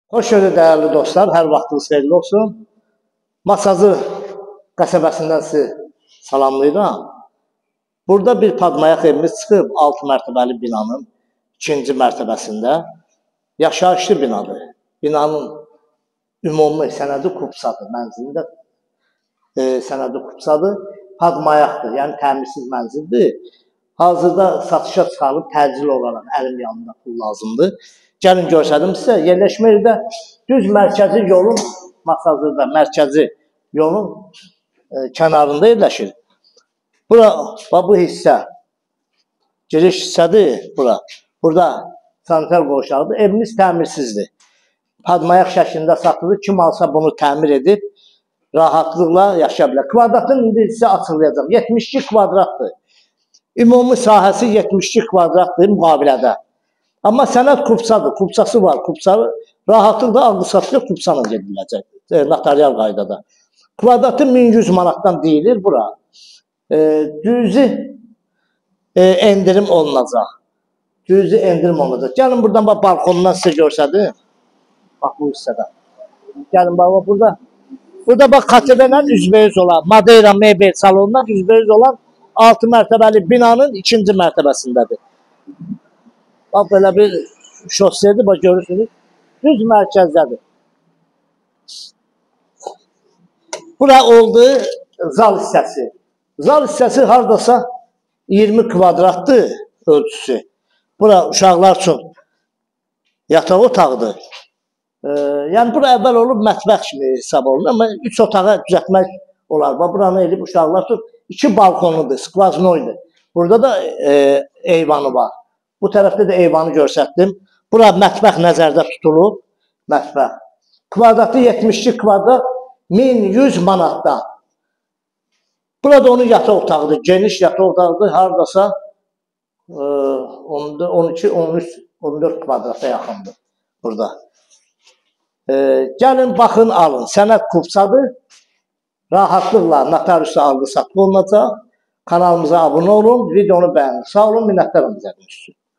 Xoş gördük dəyərli dostlar, hər vaxtınız xeyirli olsun. Masazır qəsəbəsindən sizi salamlayıram. Burada bir padmayaq evimiz çıxıb, 6 mərtəbəli binanın 2-ci mərtəbəsində. Yaşayışlı binadır. Binanın ümumi sənədi kupsadır, mənzilində sənədi kupsadır. Padmayaqdır, yəni təmirsiz mənzildir. Hazırda satışa çıxarılıb, təcil olaraq əlim yanında pul lazımdır. Gəlin göstərim sizə. Yerləşmə yerdə düz mərkəzi yolun, Masazırda mərkəzi yolun kənarında yerləşir. Bura, bu hissə, giriş hissədir bura. Burada sanitar qovşağıdır. Evimiz təmirsizdir. Padmayaq şəklində satılır. Kim alsa bunu təmir edib rahatlıqla yaşaya bilər. Kvadratın indi sizə açıqlayacağam. 72 kvadratdır. Ümumi sahəsi 72 kvadratdır müqavilədə. Amma sənəd kupsadır, kupsası var. Kupsalı rahatlıqla alqı-satqıya kupsana gediləcək, notarial qaydada. Kvadratı 1100 manatdan deyilir bura. Cüzi endirim olunacaq. Cüzi endirim olunacaq. Gəlin buradan bax balkondan sizə göstərim. Bax bu hissədə. Gəlin bax burada. Burada bax KTV-lə üzbəyüz olan, Madeira mebel salonundan üzbəyüz olan 6 mərtəbəli binanın 2-ci mərtəbəsindədir. Bax, belə bir şossedir, bax görürsünüz, düz mərkəzdədir. Bura oldu zal hissəsi. Zal hissəsi haradasa 20 kvadratdır ölçüsü. Bura uşaqlar üçün yataq otağıdır. Yəni, bura əvvəl olub mətbəx kimi hesab olunur, amma 3 otağa düzəltmək olar. Bax, buranı elib uşaqlar üçün 2 balkonudur, skvaznoydur. Burada da eyvanı var. Bu tərəfdə də eyvanı göstərdim. Bura mətbəx nəzərdə tutulub. Mətbəx. Kvadratı 72 kvadrat 1100 manatdan. Burada onun yataq otağıdır. Geniş yataq otağıdır. Haradasa 12, 13, 14 kvadrata yaxındır burada. Gəlin, baxın, alın. Sənəd kupsadır. Rahatlıqla notariusla alqı-satqı olunacaq. Kanalımıza abunə olun, videonu bəyənin. Sağ olun, minnətdaram izlədiyiniz üçün.